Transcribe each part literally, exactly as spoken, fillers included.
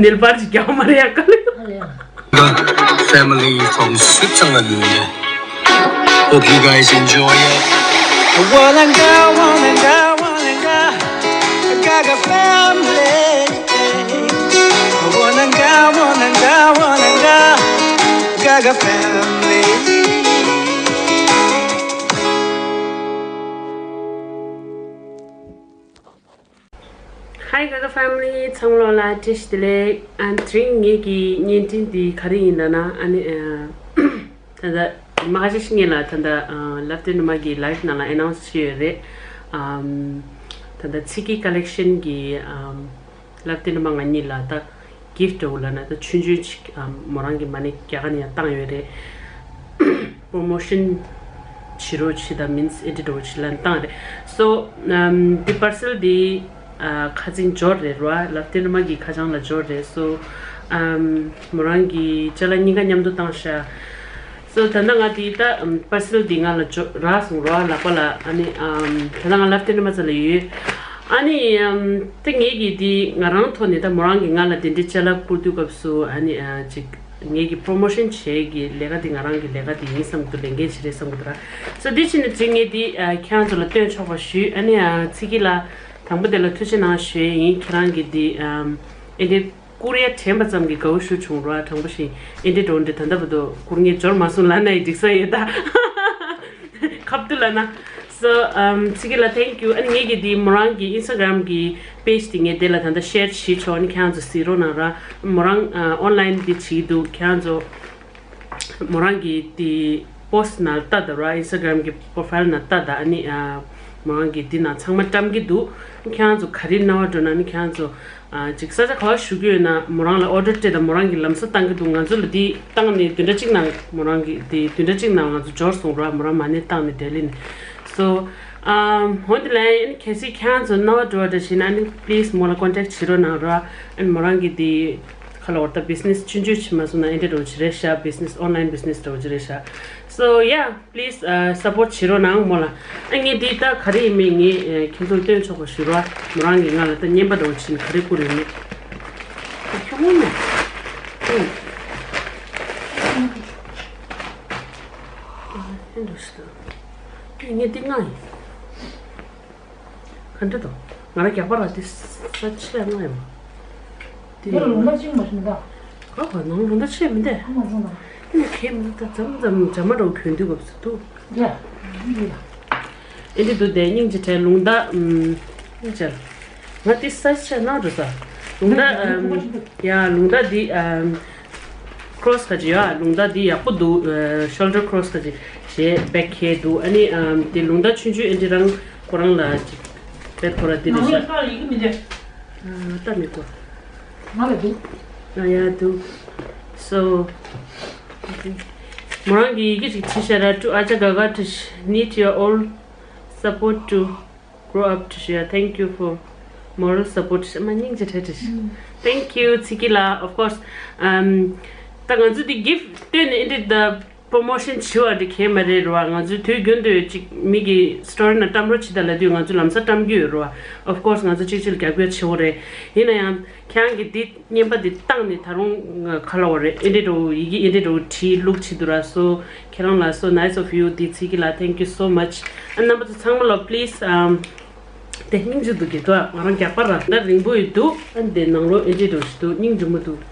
ནིལ་པར་ཅིག་རྒྱག་མ་རེད་ཡ་ག་ལེ། Family from Switzerland. Hope you guys enjoy it. Wananga, wananga, wananga, Gaga family. Wananga, wananga, wananga, Gaga family. Hi Gaga family, ཚང་མ་ལ་བཀྲ་ཤིས་བདེ་ལེགས། ཨ་དེ་རིང་ངེད་ཀྱི་བརྙན་འཕྲིན་འདི་ག་རེ་ཡིན་ལབ་ན། ཨ་ནི་ཨ་ད་ལྟ་མ་ཁ་ཤས་ཤིག་ངེད་ལ་ད་ལྟ་ཨ་ལབ་སྟོན་ནུ་མ་གི་ལའིབ་ནང་ལ་ཨེ་ནའུན་སི་བྱས་ཡོད་རེད། ཨམ་ད་ལྟ་ཚིག་གི་ཀ་ལེག་ཤན་གི་ཨམ་ལབ་སྟོན་ནུ་མ་ང་གཉིས་ལ་ད་གིཕ་ཊི་འདྲ་བོ་ལབ་ན་ད་ཆུང་ཆུང་ཅིག་ཨམ་མོ་རང་གི་མ་ཎི་རྒྱ་གར་ནས་ཡང་བཏང་ཡོད་རེད། པོ་རོ་མོ་ཤན་བྱེད་རོགས་བྱེད་དང་མིན་སི་ཨེ་འདྲ་འདྲ་བོ་བྱེད་ལབ་བཏང་རེད། སོ་ཨམ་འདི་པར་སེལ་འདི་ཨ་ཁ་རྩང་འབྱོར་རེད་ར། ལབ་སྟོན་ནུ་མ་གི་ཁ་བྱང་ལ་འབྱོར་རེད། སོ་ཨམ་མོ་རང་གི་ཅ་ལག་གཉིས་ཀ་མཉམ་དུ་བཏང་ཤག་སོ་ད་ལྟ་ང་དེ་ད་པར་སེལ་དེ་ང་ལ་འབྱོར་རག་སོང་ར། ལག་པ་ལ། ཨ་ནི་ཨམ་ད་ལྟ་ང་ལབ་སྟོན་ནུ་མ་རྩ་ལ་ཡོད། ཨ་ནི་ཨམ་ད་ངེད་ཀྱིས་དེ་ང་རང་ཐོག་ནས་ད་མོ་རང་གིས་ང་ལ་དེ་འདྲའི་ཅ་ལག་བསྐུར་དུས་སྐབས་སུ། ཨ་ནི་ཨ་ཅིག་ངེད་ཀྱི་པོ་རོ་མོ་ཤན་བྱེད་ཀྱི་ལས་ཀ་དེ་ང་རང་གི་ལས་ཀ་དེ་ཡིན་བསམ་གྱི་འདུག་ལས་འགན་བྱེད་རེད་བསམ་གྱི་འདུག་ར། སོ་དེ་ཕྱིན་ནས་དེ་ངས་དེ་ཨ་ཁྱེད་རང་ཚོ་ལ་སྟོན་ཆོག་པ་ཞུས། ཨ་ནི་ཨ་ཚིག་གི་ལ་དང་པོ་དེ་ལ་ཐུགས་རྗེ་གནང་ཞུ་ཡས་ཡིན། ཁྱེད་རང་གིས་དེ་ཨམ་ཨེ་འདྲའི་བསྐུར་ཡ་དྲན་པ་ཙམ་གྱིས་དགའ་བོ་ཞེ་དྲག་བྱུང་ར། དྲང་པོ་ཞིག་ཨེ་འདྲའི་འགྲོ་འདྲ་ད་ལྟ་བར་དུ་བསྐུར་མཁན་འབྱོར་མ་སོང་ལབ་ན་ཡང་འགྲིག་ས་ཡོད་ད། ཁ་བསྡུ་ལབ་ན། So ཨམ་ཚིག་གི་ལ་thank you། ཨ་ནི་ངེད་ཀྱི་དེ་མོ་རང་གི་ཨིན་སི་ཊ་གྷ་རམ་གི་པེཇ་དེ་ངས་དེ་ལ་ད་ལྟ་ཤེར་བྱེད་ཆོག་ཨ་ནི་ཁྱེད་རང་ཚོ་གཟིགས་རོགས་གནང་ར། མོ་རང་ཨ་ཨོན་ལའིན་དེ་བྱེད་ཀྱི་འདུག་ཁྱེད་རང་ཚོ་མོ་རང་གི་དེ་པོ་སི་ཊི་ནང་ལྟ་དང་ར། ཨིན་སི་ཊ་གྷ་རམ་གི་པོ་རོ་ཕའིལ་ནང་ལྟ་དང་། ཨ་ནི་ཨ་མོ་རང་གི་དེ་ནང་ཚང་མ་བཀྲམ་གྱི་འདུག་ཁྱེད་རང་ཚོ་ག་རེ་རྣ་བ་འགྲོ་ན་ཨ་ནི་ཁྱེད་རང་ཚོ་ཨ་ཅིག་ས་ཆ་ག་པར་བཞུགས་ཀྱི་ཡོད་ན་མོ་རང་ལ་ཨོ་ཌར་སྤྲད་དང་། མོ་རང་གིས་ལམ་སང་བཏང་གི་འདུག་ང་ཚོ་ལ་དེ་བཏང་ནས་བདུན་ཕྲག་གཅིག་ནང་མོ་རང་གིས་དེ་བདུན་ཕྲག་གཅིག་ནང་ང་ཚོ་འབྱོར་སོང་ར། མོ་རང་མ་ཎི་བཏང་ནས་ལྡི་ལི་ནས། སོ་ཨམ་འོན་ཏེ་ལན་ཨ་ནི་གལ་སྲིད་ཁྱེད་རང་ཚོ་རྣ་བ་འགྲོ་བ་འདྲ་ཞིག་ན་ཨ་ནི་པི་ལི་སི་མོ་ལ་ཀོན་ཊེག་བྱེད་རོགས་གནང་ར། ཨ་ནི་མོ་རང་གིས་དེ་ཁ་ལ་འོར་ད་བི་ཛི་ནེ་སི་ཆུང་ཆུང་བྱེད་མ་སོང་ན་ཨེ་འདྲ་འདྲ་བོ་ཅིག་རེད་ཤག་བི་ཛི་ནེ་སི་ཨོན་ལའིན་བི་ཛི་ནེ་སི་འདྲ་བོ་ཅིག་རེད་ཤག་སོ་ཡ། པི་ལི་སི་ཨ་སབ་པོར་ཊི་བྱེད་རོགས་གནང་མོ་ལ། ཨ་ངས་འདི་ད་ག་རེ་ཡིན་མིན་ངས་ཨ་ཁྱེད་ཚོར་སྟོན་ཆོག་པ་ཞུ་རོགས། མོ་རང་གིས་ང་ལ་ད་རྔན་པ་འདྲ་བོ་བྱིན་ག་རེ་བསྐུར་ཡོད་མེད། ཁྱོད་ངོ་མ། ཨུ། ཨ་ཧེ་འདྲ་ཞིག་ད། ངས་འདི་ང་ཡིན། ག་འདྲ་དང་། ང་རང་རྒྱག་པ་ར་དེ་ས་ཆ་ལྔ་ཡོད་མ། དེ་ཡར་ལུང་པ་གཅིག་མ་ཤེས་མི་འདུག་ག་ག་ནང་ལུང་པ་ཆེ་མི་འདུག་ཨ་མ་བཟུང་དང་། དེ་ནས་གས་མི་འདུག་ད་མཚམས་མཚམས་འཇབ་མ་འདྲ་བོ་གྱོན་དུས་སྐབས་སུ་འདུག་ཡ། ཡ། ཨེ་འདི་འདུག་དེ་སྙིང་རྗེ་བྲལ་ལུང་པ། ཨམ། སྙིང་རྗེ། ང་དེ་ས་ཆ་ནང་འགྲོ་ས། ལུང་པ། ཨམ། ཡ་ལུང་པ་འདི་ཨམ། ཁྲོ་སི་ག་ཅི་ཡོད། ལུང་པ་འདི་ཡག་པོ་འདུག་ཨ། ཤོལ་ཌར་ཁྲོ་སི་ག་ཅི་བྱས་བེག་ཁྱེར་འདུག་ཨ་ནི་ཨམ། དེ་ལུང་པ་ཆུང་ཆུང་ཨེ་འདི་རང་ཁོ་རང་ལ་ཅིག་བེད་ཁོ་ར་དེ་རེད་ཤག་ང་ལ་ཡི་གེ་མི་འདུག་ཨ། ལྟ་མི་དགོས། ང་ལ་འདུག་ཨ་ཡ་འདུག So མོ་རང་གིས་ཡི་གེ་ཅིག་བྲིས་ཤག་ར། To Aja Gaga to need your all support to grow up to share. Thank you for moral support. མ་སྙིང་རྗེ་བྲལ་བྲལ། Thank you ཚིག་གི་ལ། Of course ཨམ། ད་ང་ཚོ་འདི་གིཕ་ཊི་སྟོན་ནས་ཨེ་འདི་ད་པོ་རོ་མོ་ཤན་བྱེད་པ་འདི་གལ་མ་རེད་ར་བ། ང་ཚོས་དུས་རྒྱུན་དུ་ཅིག་མི་གི་སི་ཊོ་རི་ནང་བཀྲམ་རོགས་བྱེད་དང་ལབ་དུས་ང་ཚོ་ལམ་སང་བཀྲམ་རྒྱུ་ཡོད་ར་བ། Of course ང་ཚོ་གཅིག་གཅིག་ལ་རྒྱབ་སྐྱོར་བྱེད་དགོས་རེད། ཡིན་ན་ཡང་ཁྱེད་རང་གིས་འདི་རྔན་པ་འདི་བཏང་ནས་ད་རུང་ང་ག་ལབ་དགོས་རེད། ཨེ་འདྲ་འདྲ་བོ་ཡི་གེ་ཨེ་འདྲ་འདྲ་བོ་བྲིས་བླུགས་བྱེད་འདུག་ར། སོ་ཁྱེད་རང་ལ་so nice of you འདི་ཚིག་གི་ལ། Thank you so much ཨ། རྣམ་པ་ཚོ་ཚང་མ་ལ་པི་ལི་སི་ཨམ། དེ་སྙིང་རྗེ་འདུག་གི་འདུག་ང་རང་རྒྱག་པ་ར་ད་རིང་པོ་ཡི་འདུག་ཨ་འདི་ནང་ལོགས་ཨེ་འདྲ་འདྲ་བོ་ཞིག་འདུག་སྙིང་རྗེ་མོ་འདུག་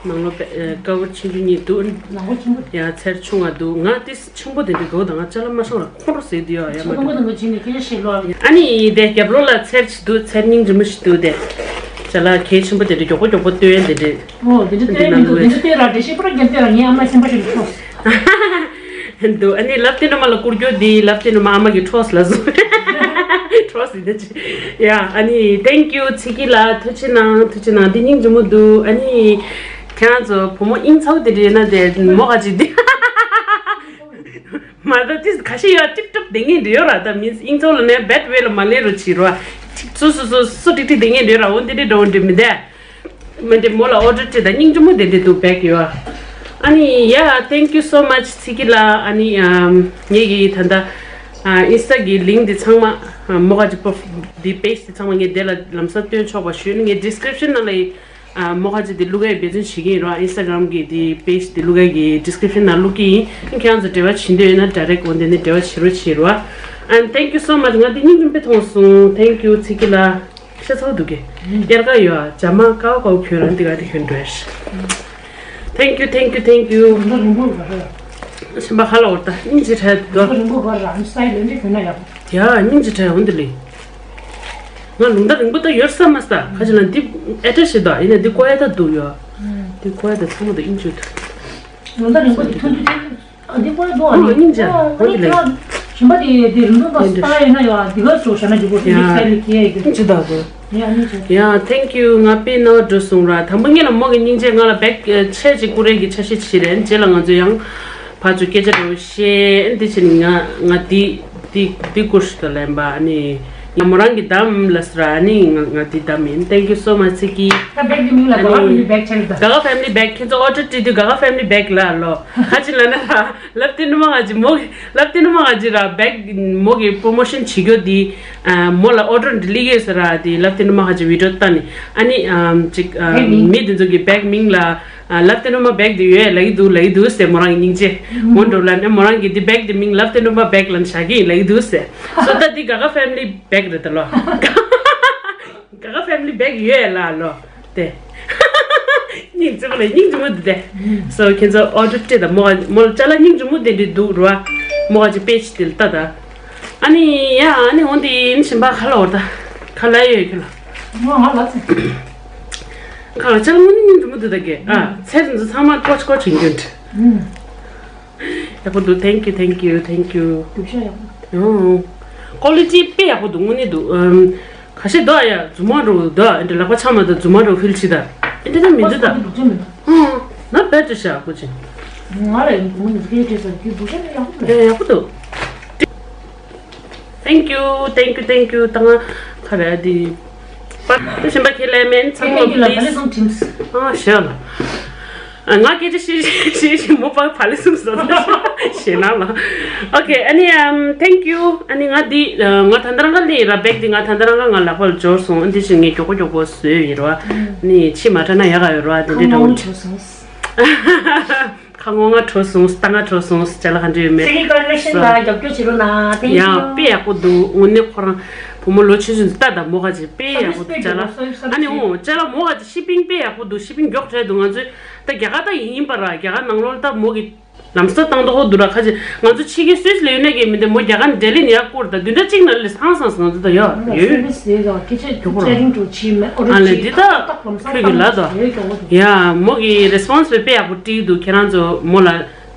ནང་ལོགས་པེ་ཨེ་ཀ་བར་ཆེན་པོ་གཉིས་འདུག་ནང་པ་ཆེན་པོ། ཡ་ཚེར་ཆུང་བ་འདུག་ང་དེ་ཆེན་པོ་དེ་འདྲ་དགོས་དང་། ང་ཅ་ལག་མ་ཤོང་ལ་ཁོང་ཁྲོ་ཟེར་དུས་ཡ་ཡ་མ་ཆེན་པོ་འདུག་དེ་འདྲ་བྱིན་ནས་ཁྱེད་རང་ཤེས་ལོ། ཨ་ནི་དེ་རྒྱབ་ལོགས་ལ་ཚེར་ཅིག་འདུག་ཚེར་སྙིང་རྗེ་མོ་ཞིག་འདུག་དེ་ཅ་ལག་གལ་ཆེན་པོ་དེ་འདྲ་མགྱོགས་པོ་མགྱོགས་པོ་སྟོན་དེ་འདྲ། ཨོ་དེ་འདྲ་སྟོན་མི་འདུག་དེ་འདྲ་སྟོན་ར་འགྲེལ་བཤད་པུ་ར་རྒྱབ་སྟེ་ར། ངའི་ཨ་མ་སེམས་པ་ཞིག་ཁྲོ། འདུག་ཨ་ནི་ལབ་སྟེ་ནོ་མ་ལ་བསྐུར་རྒྱུ་འདི་ལབ་སྟེ་ནོ་མ་ཨ་མ་གི་ཁྲོས་ལ་བཟོ། ཁྲོས་ཟིན་ད་ཅི། ཡ་ཨ་ནི་thank you ཚིག་གི་ལ་ཐུགས་རྗེ་གནང་ཐུགས་རྗེ་གནང་། འདི་སྙིང་རྗེ་མོ་འདུག་ཨ་ནི་ཁྱེད་རང་ཚོ་བུ་མོ་དབྱིངས་ཚ་བོ་དེ་འདྲ་ཡོད་ན་དེ་མོ་ག་ཅིག་འདི། མ་ད་ཅི་ཁ་ཤས་ཡོད་ཀྲིབ་ཀྲིབ་དེ་ངེས་འདྲ་ཡོད་ར། ད་མིན་དབྱིངས་ཚ་བོ་ལ་ནས་བེད་ཝེ་ལ་མ་ལེན་རོ་བྱེད་རོ། སུ་སུ་སུ་སུ་ཀྲིག་ཀྲིག་དེ་ངེས་འདྲ་ཡོད་ར། འོ་འདི་འདྲ་འགྲོ་འདྲ་མི་འདའ། མི་འདྲ་མོ་ལ་ཨོ་ཌར་སྤྲད་དང་སྙིང་རྗེ་མོ་དེ་འདྲ་འདུག་བེག་ཡོད། ཨ་ནི་ཡ་thank you so much ཚིག་གི་ལ། ཨ་ནི་ཨམ་ངེད་ཀྱི་ད་ལྟ་ ཨ་ཨིན་སི་ཊ་གི་ལིང་འདི་ཚང་མ་ཨ་མོ་ཁ་ཅི་པོ་འདི་པེ་ཇི་འདི་ཚང་མ་ངས་དེ་ལ་ལམ་སང་སྟོན་ཆོག་པ་ཞུས་ནས། ངས་ཌི་སི་ཀི་རིབ་ཤན་ནང་ལ་ཨ་མོ་ཁ་ཅི་འདི་བླུག་ཡས་འབད་བརྩོན་བྱེད་ཀྱི་ཡིན་རོ། ཨིན་སི་ཊ་གྷ་རམ་གི་འདི་པེ་ཇི་འདི་བླུག་ཡས་ཀྱི་ཌི་སི་ཀི་རིབ་ཤན་ནང་བླུག་གི་ཡིན། ཁྱེད་རང་ཚོ་འབྲེལ་བ་བྱེད་འདོད་ཡོད་ན་ཌའི་རེག་འོ་འདི་ནས་འབྲེལ་བ་བྱེད་རོགས་བྱེད་རོ། And thank you so much. ང་འདི་སྙིང་རྗེ་མོ་དཔེ་མཐོང་སོང་། Thank you ཚེ་སྐྱིད་ལགས། ཤ་ཚ་འདུག་གས། དབྱར་ཁ་ཡོད་ཨ། ཇ་མ་ཀ་བ་ཀ་བ་གྱོན་རང་འདི་ག་དེ་གྱོན་འགྲོ་ཡ་ཤི། Thank you, thank you, thank you. རིང་པོ་རིང་པོ་བར་ར། ཤིན་པ་ཧ་ལ་འོར་ད་སྙིང་རྗེ་ཁྲལ་དུ། རིང་པོ་རིང་པོ་བར་ར་ཨམ་སའི་ལེན་འདྲི་གྱོན་ན་ཡག་པོ། ཡ་སྙིང་རྗེ་ཁྲལ་འོན་འདི་ལི། ང་ལུང་ད་རིང་པོ་ད་ཡོད་ས་མ་ས་ད་ཁ་ཅིག་ལ་འདི་ཨེ་ཏྲ་ཤི་ད་ཡིན་ན་འདི་ཀོ་ཡ་ད་འདུག་ཡོད། འདི་ཀོ་ཡ་ད་ཚང་མ་ད་ཨིན་ཅུད། ལུང་ད་རིང་པོ་འདི་ཐུང་ཐུང་ཐུང་ཐུང་། ཨ་འདི་ཀོ་ཡ་འདུག་ཨ་ནི། ཨོ་སྙིང་རྗེ། ཨ་འོན་འདི་ལི། ཞིམ་པ་དེ་དེ་རིང་པོ་ད་ས་ཡོད་ན་ཡོད་ཨ་འདི་ག་སོ་ཤ་ན་འདི་པོ་དེ་ཡ་ལི་ཁའི་ལི་ཁའི་གི། ཅི་ད་གོ། ཡ་ནི་ཅི། ཡ་thank you. ང་དཔེ་རྣ་བ་འགྲོ་སོང་ར། དང་པོ་ངེད་ལ་མོ་གི་སྙིང་རྗེ་ང་ལ་བེག་ཆེ་ཅིག་ཀུ་རེ་གི་ཆ་ཤས་ཅིག་རེད། རྗེས་ལ་ང་ཚོ་ཡང་ཕར་ཚུར་སྐད་ཆ་འདྲ་བོ་བཤད། འདི་ཕྱིན་ང་ང་འདི་འདི་འདི་ཀུ་ཤུ་ད་ལེན་པ་ཨ་ནི་ཡ་མོ་རང་གི་དམ་ལ་སི་ར་ཨ་ནི་ང་ང་འདི་དམ་ཡིན། Thank you so much ཚེ་སྐྱིད། ད་བེག་གི་མིང་ལ་ཨ་ག་ག་ནི་ཕེ་མི་ལི་བེག་ཆགས་ད། ག་ག་ཕེ་མི་ལི་བེག་ཁྱེད་ཚོ་ཨོ་ཌར་སྤྲད་དུས་ག་ག་ཕེ་མི་ལི་བེག་ལ་ལོ་ཁ་ཅིག་ལ་ན་ར། ལབ་ཏེ་ནུ་མ་ང་ཅི་མོ་གི་ལབ་ཏེ་ནུ་མ་ང་ཅི་ར་བེག་མོ་གི་པོ་རོ་མོ་ཤན་བྱེད་རྒྱུ་དེ། ཨ་མོ་ལ་ཨོ་ཌར་འདི་ལི་གེ་ཟེར་ར་དེ་ལབ་ཏེ་ནུ་མ་ང་ཅི་བི་ཌི་ཡོ་ལྟ་ནི་ཨ་ནི་ཨམ་ཅིག་ཨ་བེག་མིང་མི་དེ་ཚོ་གི་བེག་མིང་ལ་ཨ་ལབ་ཏེ་ནུ་མ་བེག་དེ་ཡོད་ལ་ཡི་འདུག་ལ་ཡི་འདུག་ཟེར་མོ་རང་གི་སྙིང་རྗེ་མོ་འགྲོ་ལ་ནི་མོ་རང་གི་དེ་བེག་དེ་མིང་ལབ་ཏེ་ནུ་མ་བེག་ལ་ནི་བཞག་གི་ལ་ཡི་འདུག་ཟེར། སོ་ད་དེ་ག་ག་ཕེ་མི་ལི་བེག་རེད་ད་ལོ། ག་ག་ཕེ་མི་ལི་བེག་ཡོད་ལ་ལོ། དེ། སྙིང་རྗེ་པོ་ལ་སྙིང་རྗེ་མོ་འདུག་དེ། སོ་ཁྱེད་ཚོ་ཨོ་ཌར་སྤྲད་ད་མོ་ག་མོ་ལ་ཅ་ལག་སྙིང་རྗེ་མོ་དེ་འདྲ་འདུག་རུ་བ། མོ་ག་ཅི་པེ་ཇི་དེ་ལ་ལྟ་ད། ཨ་ནི་ཡ་ཨ་ནི་འོན་ཏེ་ཡིན་ཞིམ་པ་ཁ་ལ་འོར་ད། ཁ་ལ་ཡོད་ཁྱོད་ལ། མོ་ང་ལ་ཚེ། ཁ་ལ་ཅ་ལག་དངོས་གནས་སྙིང་རྗེ་མོ་འདུག་ད་གེ་ཨ་ཚེ་རིང་ཚོ་ཚང་མ་ཀོ་ཆ་ཀོ་ཆ་ཡིན་རྒྱུ་འདྲ། ཡག་པོ་འདུག Thank you, thank you, thank you. སྡུག་ཤ་ཡག་པོ། ཨོ། ཀོ་ལི་ཊི་དཔེ་ཡག་པོ་འདུག་དངོས་གནས་འདུག་ཨམ། ཁ་ཤས་འདུག་ཨ་ཡ་རྫུན་མ་འགྲོ་འདུག་ཨ་འདྲ་ལག་པ་ཆ་མ་འདུག་རྫུན་མ་འགྲོ་ཧིལ་ཆི་ད། ཨེ་འདྲ་ད་མི་འདུག་ད། སྡུག་ཅན་མི་འདུག་ཨང་། ན་བེ་ཏྲི་ཤ་ཡག་པོ་ཅན། ང་ལ་ཡང་དངོས་གནས་སྐད་ཆ་ཟེར་གྱི་སྡུག་ཤ་ཡག་པོ་འདུག་ཡ་ཡག་པོ་འདུག Thank you, thank you, thank you. ད་ང་ཁ་ར་དེ། པ་དེ་བཞིན་པ་ཁས་ལེན་མེད་ཚང་མ་ཁས་ལེན་ལ་please. ཨ་ཞེས་ལ། ང་སྐད་ཆ་བཤད་བཤད་བཤད་མོ་པ་བ་ལི་སུམ་སོ་ཞེ་ན་ལ། Okay, ཨ་ནི་ཨམ་thank you. ཨ་ནི་ང་འདི་ང་ད་ལྟ་རང་ག་ལས་ར་བེག་འདི་ང་ད་ལྟ་རང་ག་ང་ལག་པ་ལ་འབྱོར་སོང་། ཨ་འདི་བཞིན་ངས་མགྱོགས་པོ་མགྱོགས་པོ་བཟོས་ཡོད་ར། ཨ་ནི་ཕྱི་མ་དྲག་ན་ཡག་ག་ཡོད་ར་དེ་འདྲའི་འདྲ་བོ་འདི། ཁ་ངོ་ང་བྲོ་སོང་། རྟ་ང་བྲོ་སོང་། ཅ་ལག་ག་འདྲ་ཡོད་མེད། ཚེ་རིང་ཀོ་ལེག་ཤན་ལ་རྒྱབ་སྐྱོར་བྱེད་རོགས་གནང་། Thank you. ཡང་དཔེ་ཡག་པོ་འདུག་དངོས་གནས་ཁོ་རང་བུ་མོ་ལོ་ཆུང་ཆུང་ལྟ་དང་མོ་ག་ཅིག་དཔེ་ཡག་པོ་འདུག་ཅ་ལག་ཨ་ནི་འོ་ཅ་ལག་མོ་ག་ཅིག་ཤི་པིང་དཔེ་ཡག་པོ་འདུག་ཤི་པིང་མགྱོགས་དྲགས་འདུག་ང་ཚོས་ད་རྒྱ་གར་ད་ཡིན་པ་ར་རྒྱ་གར་ནང་ལོགས་ལ་ད་མོ་གི་ལམ་སང་བཏང་མདོག་ཁོ་འདུག་ར། ཁ་ཅིག་ང་ཚོ་ཕྱི་རྒྱལ་སུད་སི་ལ་ཡོད་ན་གི་མི་འདུག་མོ་རྒྱ་གར་འབྲེལ་ལིན་ཡག་སྐོར་ད་བདུན་ཕྲག་གཅིག་ནང་ལས་སང་སང་སང་ང་ཚོ་ད་ཡོད་ཡོད། ཡ་མོ་གི་རེ་སི་པོན་སི་དཔེ་ཡག་པོ་སྤྲད་འདུག་ཁྱེད་རང་ཚོ་མོ་ལ།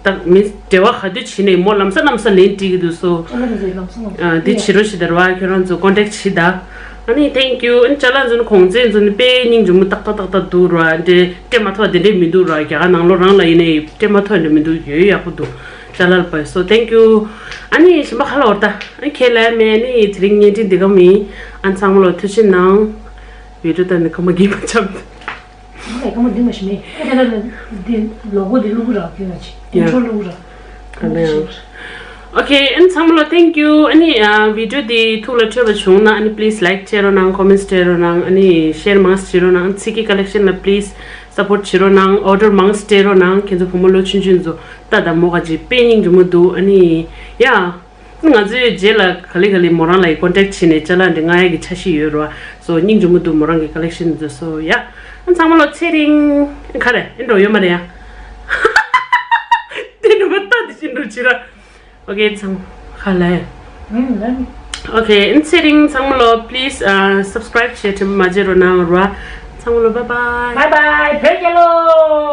ད་མི་འབྲེལ་བ་ག་དུས་བྱེད་ནས་མོ་ལམ་སང་ལམ་སང་ལན་འབྲི་གི་འདུག་སོ། ཨ་འདི་བྱེད་རོགས་ཞེས་དར་བ་ཁྱོད་རང་ཚོ་ཀོན་ཊེག་བྱེད་ད། ཨ་ནི་thank you ཨ་ནི་ཅ་ལག་འཛིན་གོང་ཚད་འཛིན་དཔེ་སྙིང་རྗེ་མོ་ཏག་ཏག་ཏག་ཏག་འདུག་ར། འདྲེ་སྤྲད་མ་ཐུབ་པ་དེ་འདྲས་མི་འདུག་ར། རྒྱ་གར་ནང་ལོགས་རང་ལ་ཡིན་ནའི་སྤྲད་མ་ཐུབ་པ་འདྲ་མི་འདུག་ཡོད་ཡག་པོ་འདུག་ཅ་ལག་པ་སོ་thank you ཨ་ནི་ཞིམ་པ་ཁ་ལ་འོར་ད། ཨ་ཁས་ལེན་མེད་ནི་དེ་རིང་བརྙན་འཕྲིན་འདི་ག་མིན། ཨ་ཚང་མ་ལོ་ཐུགས་རྗེ་གནང་། བི་ཌི་ཡོ་ད་ནི་ཁ་མ་གིན་པ་ཆགས། ང་ལ་ཀ་མ་འདི་མ་ཤི་མེད། ཨེ་ད་ད་འདི་ལོ་གོ་འདི་བླུག་ར་ཁྱོད་ང་ཆི་ཡ། ཨིན་ཊྲོ་བླུག་ར། ག་ལ་ཡང་། Okay ཨ་ནི་ཚང་མ་ལ་thank you ཨ་ནི་ཨ་བི་ཌི་ཡོ་འདི་ཐུགས་ལ་འཕྲོད་པ་བྱུང་ན་ཨ་ནི་please like བྱེད་རོགས་གནང་། comments བྱེད་རོགས་གནང་། ཨ་ནི་ཤེར་མང་བྱེད་རོགས་གནང་། ཚིག་གི་ཀ་ལེག་ཤན་ལ་please support བྱེད་རོགས་གནང་། ཨོ་ཌར་མང་སྤྲད་རོགས་གནང་། ཁྱེད་ཚོ་བུ་མོ་ལོ་ཆུང་ཆུང་ཚོ་ལྟ་དང་མོ་ག་ཅིག་དཔེ་སྙིང་རྗེ་མོ་འདུག་ཨ་ནི་ཡ། ང་ཚོའི་རྗེས་ལ་ག་ལེ་ག་ལེ་མོ་རང་ལ་ཡི་ཀོན་ཊེག་བྱས་ནས་ཅ་ལག་འདི་མངགས་ཡག་གི་འཆར་གཞི་ཡོད་རེད་བ། སོ་སྙིང་རྗེ་མོ་འདུག་མོ་རང་གི་ཀ་ལེག་ཤན་འདི་ཚོ་སོ་ཡ། ཨ་ཚང་མ་ལོ་ཚེ་རིང་། ག་རེ་ཨེ་འགྲོ་ཡོད་མ་རེད་ཡ། དེ་འགྲོ་མ་ལྟ་དེ་བཞིན་འགྲོ་བྱེད་ར། ཨོ་ཀེ་ཚང་མ་ཧ་ལས། ཨོ་ཀེ་ཨ་ཚེ་རིང་ཚང་མ་ལོ་please subscribe བྱེད་དྲན་པ་མ་བརྗེད་རོགས་གནང་ར། ཚང་མ་ལོ་bye bye. Bye bye བོད་རྒྱལ་ལོ།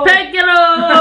བོད་རྒྱལ་ལོ།